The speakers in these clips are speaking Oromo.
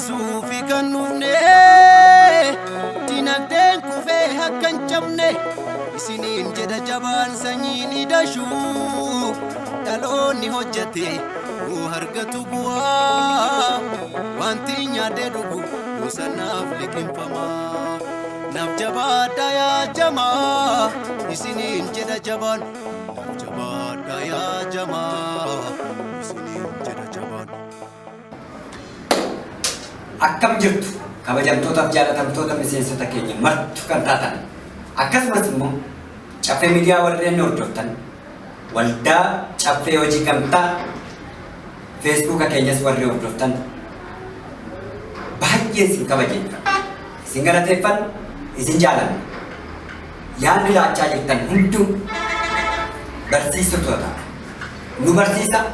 Barsiisuu fi kan dhufne, dinagdeen kufee akka hin cabne isiniin jedha. Jabaan sanyii ni dashuu, dhaloonni hojjete yoo argatu bu'aa, wanti nyaadhee dhugu bosanaaf liqimfama. Naaf jabaadha yaa jamaa isiniin jedha jabaan. Naaf jabaadha yaa jamaa isiniin jedha jabaan. Akkam jirtu, kabajamtootaaf jaalatamtoota miseensota keenya martu kan taatan, akkasumas immoo Caffee Miidiyaa warreen hordoftan, waldaa Caffee Hojii Gamtaa Feesbuuka keenyas warri hordoftan, baay'ee isin kabajeeffanna, isin galateeffanna, isin jaalanna. Yaadni laachaa jirtan hunduu barsiisitoota nu barsiisa,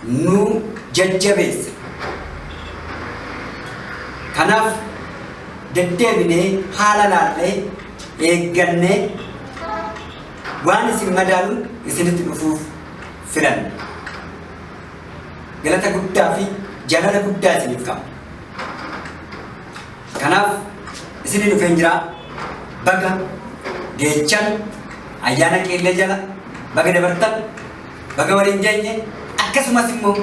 nu jajjabeessa. Kanaaf deddeebinee haala laallee eeggannee waan isin madaaluun isinitti dhufuuf filanne. Galata guddaa fi jaalala guddaa isiniif qabna. Kanaaf isinii dhufeen jira. Baga geechan ayyaana qeellee jala baga dabartan, baga waliin geenye, akkasumas immoo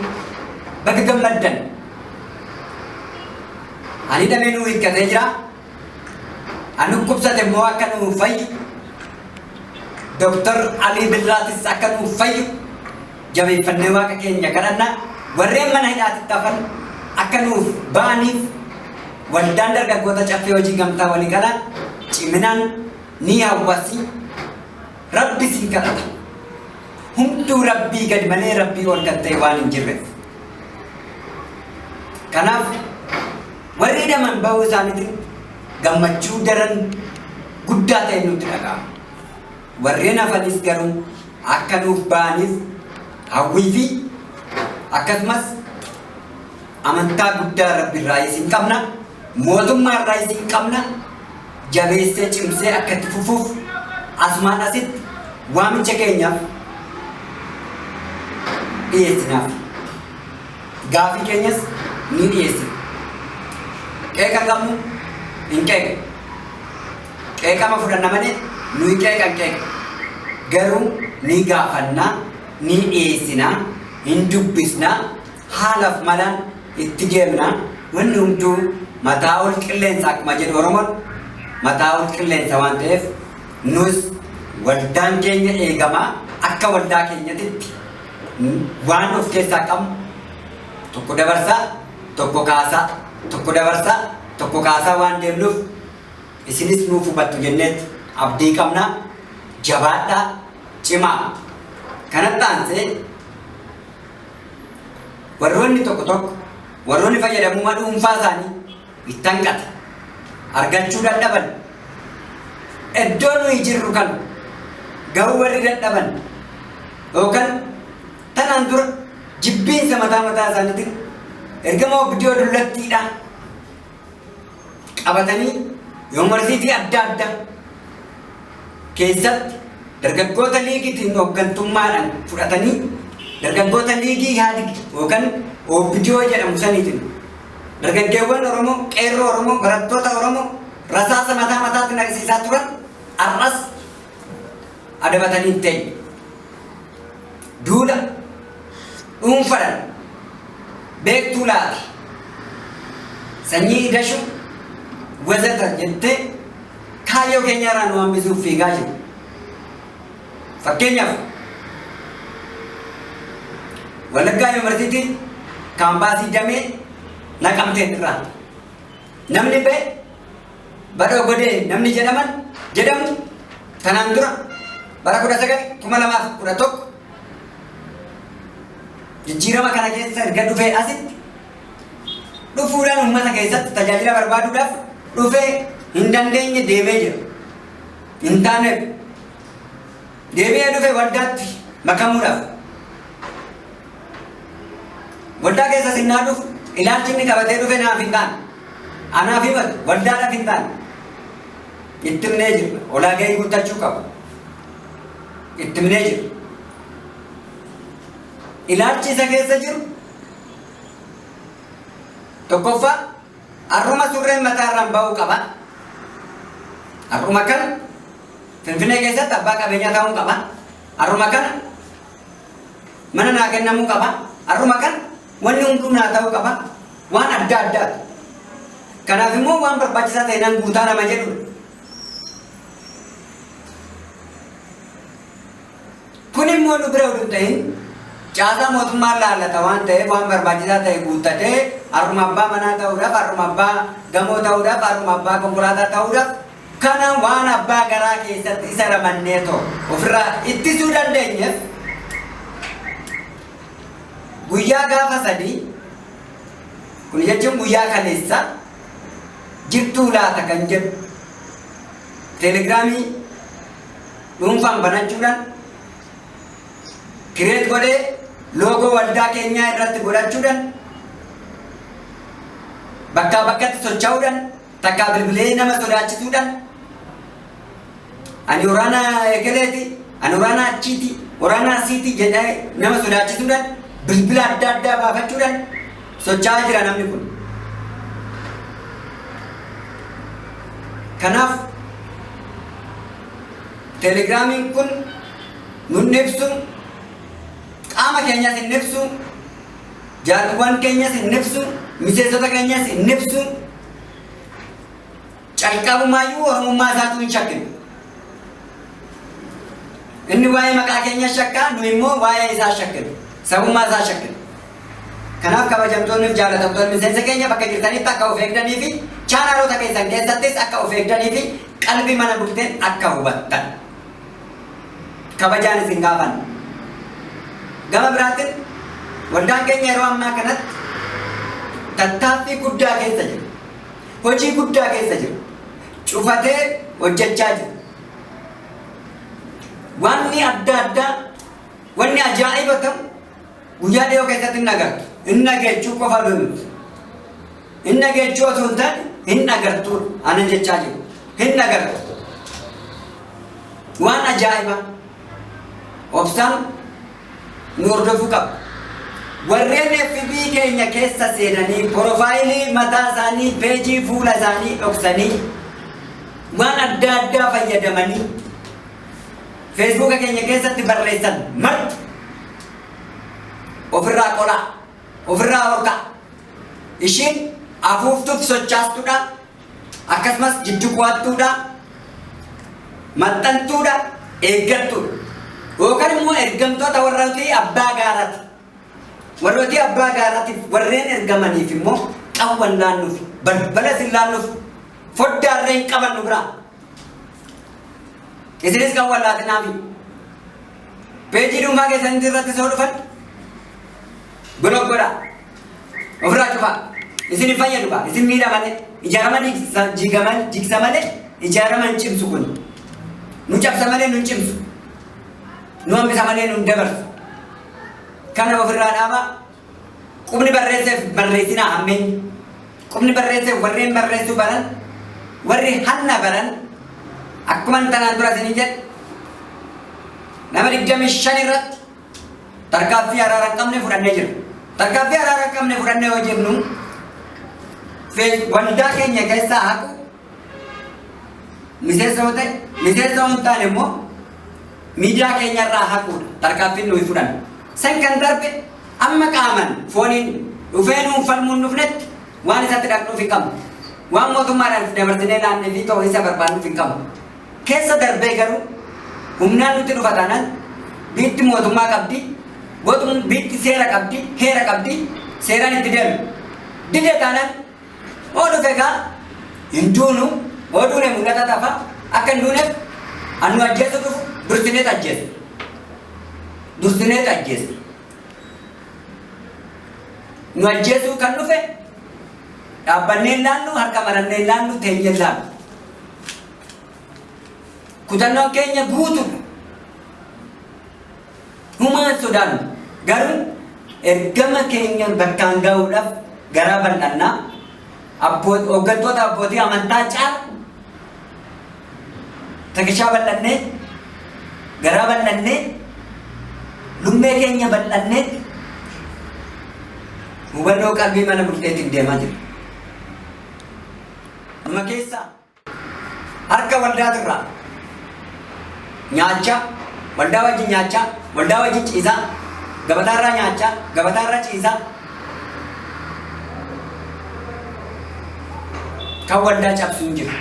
baga gammaddan. Ani dhamee nuu hiikkatee jira. Ani dhukkubsate immoo akka nuu fayyu, Doktar Alii Birraatis akka nuu fayyu jabeeffannee Waaqa keenya kadhanna. Warreen mana hidhaatitti hafan akka nuuf ba'aniif waldaan dargaggoota Caffee Hojii Gamtaa waliigala ciminaan ni hawwasi. Rabbi sin kadhata. Hunduu Rabbii gadi malee Rabbii ol kan ta'e waan hin jirreef. Kanaaf warri hidhaman ba'uu isaaniitiin gammachuu daran guddaa ta'e nutti dhaga'ama. Warreen hafanis garuu akka nuuf ba'aniif hawwii fi akkasumas amantaa guddaa Rabbi irraa isin qabna, mootummaa irraa isin qabna, jabeessee cimsee akka itti fufuuf asumaan asitti waamicha keenyaaf dhiyeessinaaf. Gaafii keenyas ni dhiyeessina. Qeeqa qabnu hin qeeqne. Qeeqama fudhanna malee nuyi qeeqa hin qeeqne. Garuu ni gaafanna, ni dhiyeessina, hin dubbisna, haalaaf malaan itti deemna. Wanni hunduu mataa ol qilleensa akkuma jedhu Oromoon, mataa ol qilleensa waan ta'eef nus waldaan keenya eegamaa akka waldaa keenyatitti waan of keessaa qabnu tokko dabarsaa tokko kaasaa, tokko dabarsaa tokko kaasaa waan deemnuuf isinis nuuf hubattu jenneetti abdii qabna. Jabaadhaa, cimaa. Kanatti aansee warroonni tokko tokko, warroonni fayyadamummaa dhuunfaa isaanii itti hanqate argachuu dadhaban, iddoo nuyi jirru kan gahuu warri dadhaban, yookaan tanaan dura jibbiinsa mataa mataa isaaniitiin ergama OPDO dullattiidha qabatanii yuunivarsiitii adda addaa keessatti dargaggoota liigiitiin hooggantummaadhaan fudhatanii, dargaggoota liigii Ihaadig yookaan OPDO jedhamu saniitiin dargaggeewwan Oromoo, qeerroo Oromoo, barattoota Oromoo rasaasa mataa mataatti naqsiisaa turan har'as adabatanii hin teenye. Duula dhuunfadhaan beektuu laata sanyii idashuu wazata jettee kaayyoo keenya irraa nu hambisuuf fiigaa jiru. Fakkeenyaaf Wallaggaa Yuunivarsiitii kaampaasii damee Naqamtee irraa namni ba'e, Badhoo Godee namni jedhamu, tanaan dura bara 19, 2011 jijjiirama kana keessa erga dhufee asitti dhufuudhaan uummata keessatti tajaajila barbaaduudhaaf dhufee hin dandeenye, deemee jira. Hin taaneef deebi'ee dhufe waldaatti makamuudhaaf. Waldaa keessa sinnaa dhufu ilaalchi inni qabatee dhufe naaf hin taane. Anaaf himatu waldaadhaaf hin taane. Itti himnee jirra. Ulaagaalee guuttachuu qabu. Itti himnee jirra. Ilaalchi isa keessa jiru Tokkoffaa, har'uma surreen mataarraan ba'uu qaba. Har'uma kana Finfinnee keessatti abbaa qabeenyaa ta'uu qaba. Har'uma kana mana naa kennamuu qaba. Har'uma kana wanni hunduu naa ta'uu qaba. Waan adda addaati. Kanaaf immoo waan barbaachisaa ta'e nan guutaa nama jedhudha. Kun immoo nu bira utuu hin ta'in caasaa mootummaan laallata waan ta'eef, waan barbaachisaa ta'e guuttatee har'uma abbaa manaa ta'uudhaaf, har'uma abbaa gamoo ta'uudhaaf, har'uma abbaa konkolaataa ta'uudhaaf, kana waan abbaa garaa keessatti isa ramannee too ofirraa ittisuu dandeenyeef, guyyaa gaafa 3, kun jechuun guyyaa kaleessa, jirtuu laata kan jedhu teelegiraamii dhuunfaan banachuudhaan create godhee, loogoo waldaa keenyaa irratti godhachuudhaan, bakkaa bakkatti socho'uudhaan, takkaa bilbilee nama sodaachisuudhaan, ani waraana ekeleeti, ani waraana achiiti, waraana asiiti jedhee nama sodaachisuudhaan, bilbila adda addaa baafachuudhaan socho'aa jira namni kun. Kanaaf teelegiraamiin kun nun ibsu, qaama keenyas hin ibsu, jaalluwwan keenyas hin ibsu, miseensota keenyas hin ibsu. Calqabumaayyuu oromummaa isaatu hin shakkinu. Inni waa'ee maqaa keenya shakkaa, nu immoo waa'ee isaa shakkinu, sabummaa isaa shakkinu. Kanaaf kabajamtoonni fi jaalatamtoonni miseensa keenya, bakka jirtanitti akka of eegdanii fi chaanaalota keessan keessattis akka of eegdanii fi qalbii mana bulteen akka hubattan kabajaan isin gaafanna. Gama biraatiin waldaan keenya yeroo ammaa kanatti tattaaffii guddaa keessa jira. Hojii guddaa keessa jira. Cufatee hojjechaa jira. Wanni adda addaa, wanni ajaa'iba ta'u guyyaa dhiyoo keessatti hin agartu. Hin dhageechuu qofa miti. Hin dhageechuu osoo hin taane hin agartu anan jechaa jiru. Hin agartu. Waan ajaa'ibaa. Obsaan nu hordofuu qaba. Warreen FB keenya keessa seenanii profile mataa isaanii, peejii fuula isaanii dhoksanii, waan adda addaa fayyadamanii feesbuuka keenya keessatti barreessan marti ofirraa qolaa, ofirraa horkaa. Ishiin afuuftuuf sochaastuudha, akkasumas jiddu qo'attuudha, maxxantuudha, eeggattuudha. Yookaan immoo ergamtoota warrootii abbaa gaaraati. Warrootii abbaa gaaraatiif warreen ergamaniif immoo qawwan laannuuf, balbala isin laannuuf, foddaarree hin qabannu biraa. Isinis qawwan laatinaafi. Peejii dhuunfaa keessanitti irratti soo dhufan block godhaa. Ofirraa cufaa. Isin hin fayyadu kaa. Isin miidha malee. Ijaarama jigaman jigsa malee ijaarama hin cimsu kun. Nu cabsa malee nu hin cimsu. Nu hambisa malee nu hin dabarsu. Kana ofirraa dhaabaa. Qubni barreesseef barreessinaa hammeenya. Qubni barreesseef warreen barreessuu baran, warri hanna baran, akkuma tanaan dura isinii jedhe, nama 25 irratti tarkaaffii araara hin qabne fudhannee jira. Tarkaaffii araara hin qabne fudhannee yoo jennu, waldaa keenya keessaa haqu miseensa yoo ta'e, miseensa yoo hin taane immoo miidiyaa keenya irraa haquudha tarkaaffiin nuyi fudhannu. San kan darbe amma qaaman fooniin dhufee nuun falmuun dhufnetti waan isatti dhaqnuuf hin qabnu. Waan mootummaadhaan dabarsinee laannee fi ta'u isa barbaannuuf hin qabnu. Keessa darbee garuu humnaan nutti dhufa taanaan, biitti mootummaa qabdi, biitti seera qabdi, heera qabdi, seeraan itti deemu. Dide taanaan, hoo dhufe gaa hin duunu, hoo duune mul'ata tafa, akka hin duuneef annu ajjeesu dhufu dursineet ajjeesu. Dursineet ajjeesu. Nu ajjeesuu kan dhufe dhaabbannee hin laannu, harka marannee hin laannu, teenyee hin laannu. Kutannoon keenya guutuudha. Humaan sodaannu garuu ergama keenya bakkaan ga'uudhaaf garaa bal'annaa hooggantoota abbootii amantaa caala takishaa bal'annee, garaa bal'annee, lummee keenya bal'annee. Hubannoo qalbii mana murteetiin deemaa jira. Numa keessaa harka waldaatirraa nyaachaa, waldaa wajjin nyaachaa, waldaa wajjin ciisaa, gabataarraa nyaachaa, gabataarraa ciisaa, kan waldaa cabsu hin jiru.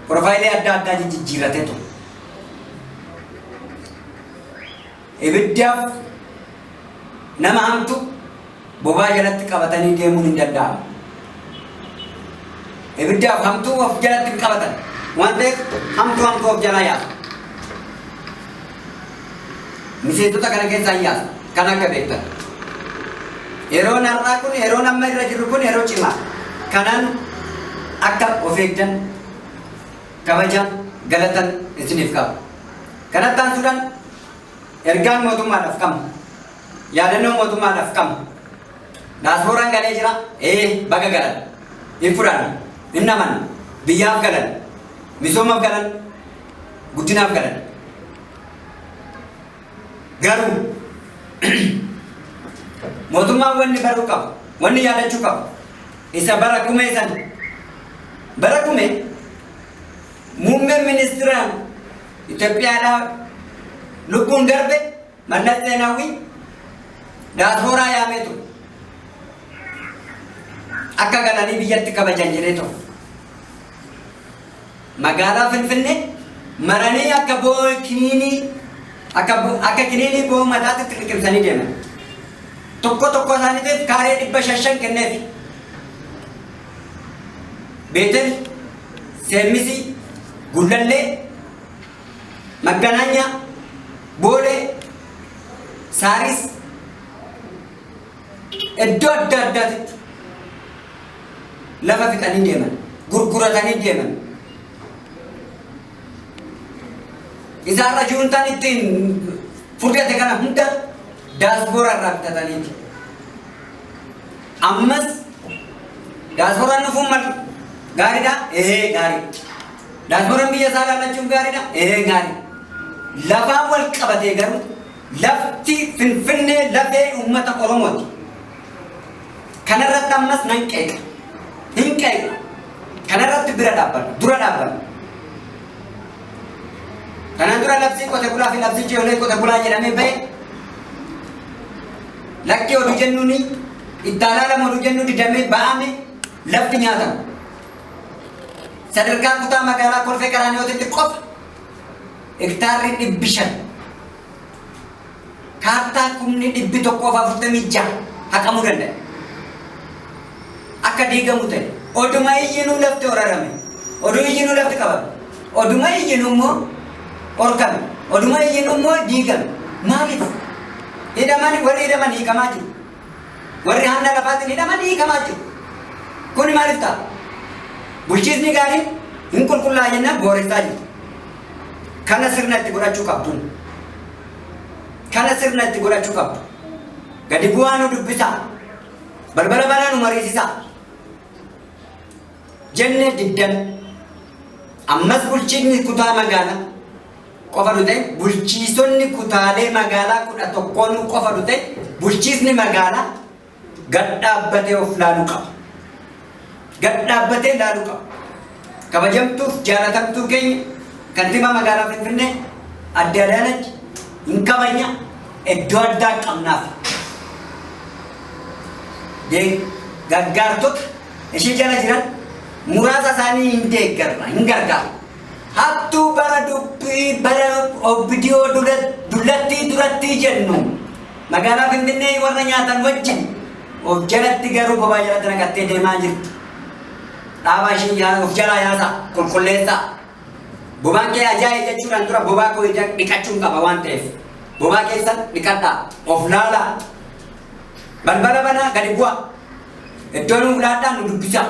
Profaayilii adda addaa jijjiirratee ture. Ibiddaaf nama hamtu bobaa jalatti qabatanii deemuun hin danda'amu. Ibiddaaf hamtuu of jalatti hin qabatan waan ta'eef hamtuu hamtuu of jalaa yaasu. Miseensota kana keessaa hin yaasu. Kan akka beektan. Yeroon har'aa kun, yeroon amma irra jirru kun yeroo cimaa. Kanaan akka of eegdan kabajaan galatan isiniif qaba. Kanatti aansuudhaan ergaan mootummaadhaaf qabnu, yaadannoo mootummaadhaaf qabnu, daaspooraan galee jira, ee baga galan, hin fudhanna, hin amanna, biyyaaf galan, misoomaaf galan, guddinaaf galan. Garuu mootummaan wanni baruu qabu, wanni yaadachuu qabu, isa bara kumee san, bara kumee muummeen ministeeraan Itoophiyaadhaa lubbuun darbe Mallas Zeenaawwii daaspooraa yaamee ture. Akka galanii biyyatti kabajan jedhee ture. Magaalaa Finfinnee maranii akka boo kiniinii akka kiniinii boo mataatti liqimsanii deeman. Tokko tokko isaaniitiif kaaree 500 kenneef. Beetel, Seemmisii, Gullallee, Magganaanyaa, Boolee, Saaris, iddoo adda addaatitti lafa fixanii deeman, gurguratanii deeman. Isaarra juuntaan ittiin furdate kana hunda daasboora irraa bitataniiti. Ammas daasbooraan dhufuun mal gaariidha? Ee gaarii. Daasbooraan biyya isaa laallachuun gaariidha? Ee gaarii. Lafaan wal qabatee garuu lafti Finfinnee lafee uummata Oromooti. Kanarratti ammas nan qeeqa. Hin qeeqa. Kanarratti bira dhaabbanna. Dura dhaabbanna. Kanaan dura labsii qote bulaa fi labsii ijoollee qote bulaa jedhamee bahe lakkii oduu jennuuni itti alaalamu oduu jennu didamee ba'ame lafti nyaatamu. Sadarkaa kutaa magaalaa Kolfee Qaraaniyotitti qofa hektaarri 500, kaartaa 146,000 haqamuu danda'a. Akka diigamu ta'e. Oduma iyyinuu lafti horarame. Oduu iyyinuu lafti qabame. Oduma iyyinuu immoo horkame. Oduma iyyinuu immoo diigame. Maaliif? Hidhaman, warri hidhaman hiikamaa jiru. Warri hanna lafaatiin hidhaman hiikamaa jiru. Kuni maaliif ta'a? Bulchiisni gaariin hin qulqullaa'a jennaan booressaa jiru. Kana sirna itti godhachuu qabdu. Kana sirna itti godhachuu qabdu. Gadi bu'aa nu dubbisaa. Balbala banaa nu mariisisaa. Jennee diddan. Ammas bulchiinni kutaa magaalaa qofa nu ta'e, bulchiisonni kutaalee magaalaa 11 qofa nu ta'e, bulchiisni magaalaa gad dhaabbatee of laaluu qaba. Gad dhaabbatee laaluu qaba. Kabajamtuuf jaalatamtuu keenya kantiibaa magaalaa Finfinnee Adde Adaanach hin kabajna, iddoo addaa qabnaaf. Gargaartota ishee jala jiran muraasa isaanii hin deeggarra, hin gargaaru. Hattuu bara dubbii bara obbidiyoo dullattii durattii jennu magaalaa Finfinnee warra nyaatan wajjin of jalatti garuu bobaa jalatti naqattee deemaa jirti. Dhaabaa ishee of jalaa yaasaa, qulqulleessaa. Bobaan kee ajaa'e jechuudhaan dura bobaa koo ija dhiqachuun qaba waan ta'eef. Bobaa keessan dhiqadhaa, of laalaa. Balbala banaa gadi bu'aa. Iddoo nu laadhaa nu dubbisaa.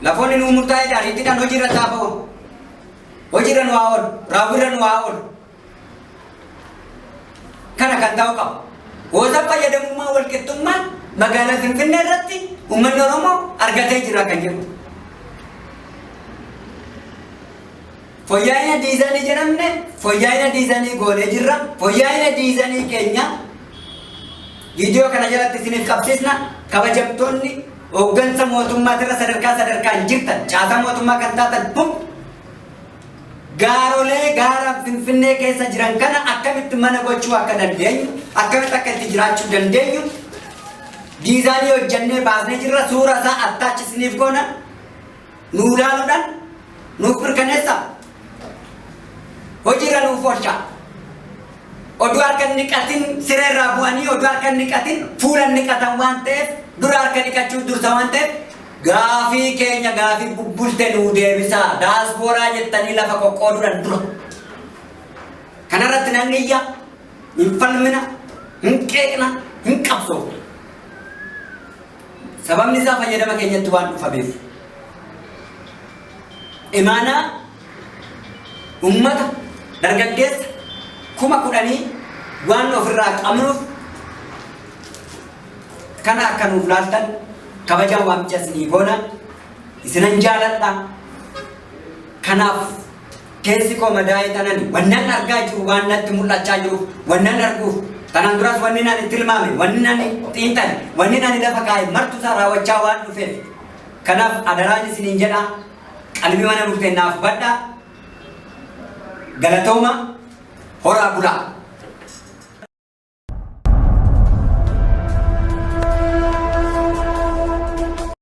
Lafoonni nuu murtaa'ee ariitiidhaan hojiirra haa ba'u. Hojiirra nu haa oolu. Raawwiirra nu haa oolu. Kana kan ta'u qaba. Hoosa fayyadamummaa walqixxummaan magaalaa Finfinnee irratti uummanni Oromoo argatee jira kan jedhu. Fooyya'ina diizaanii jedhamne, fooyya'ina diizaanii goonee jirra. Fooyya'ina diizaanii keenya Viidiyoo kana jalatti isiniif qabsiisna. Kabajamtoonni hooggansa mootummaatirra sadarkaa sadarkaan jirtan, caasaa mootummaa kan taatan hundi, gaarolee gaara Finfinnee keessa jiran kana akkamitti mana gochuu akka dandeenyu, akkamitti akka itti jiraachuu dandeenyu diizaanii hojjannee baasnee jirra. Suura isaa attach isiniif goona, nuu ilaaluudhaan nuuf mirkaneessa, hojiirra nuuf oolchaa. Oduu harka hin dhiqatin sireerraa bu'anii, oduu harka hin dhiqatin fuula hin dhiqatan waan ta'eef, dura harka dhiqachuu dursa waan ta'eef, gaafii keenya, gaafii bubbulte nuu deebisaa, daaspooraa jettanii lafa qoqqooduudhaan dura. Kanarratti namni iyya, hin falmina, hin qeeqna, hin qabsoofna. Sababni isaa fayyadama keenyatti waan dhufameef. Imaanaa ummata dargaggeessa 10,000 waan ofirraa qabnuuf, kana akka nuuf laaltan kabajaan waamicha isinii goona. Isinan jaaladha. Kanaaf keessi koo madaa'ee tanan wannan argaa jiru, waan natti mul'achaa jiruuf, wannan arguuf, kanaan duras wanni naan itti tilmaame, wanni naan xiinxale, wanni naan lafa kaa'e martu isaa raawwachaa waan dhufeef, kanaaf adaraan isiniin jedha, qalbii mana bulteen naaf hubadhaa. Galatooma, horaa bulaa.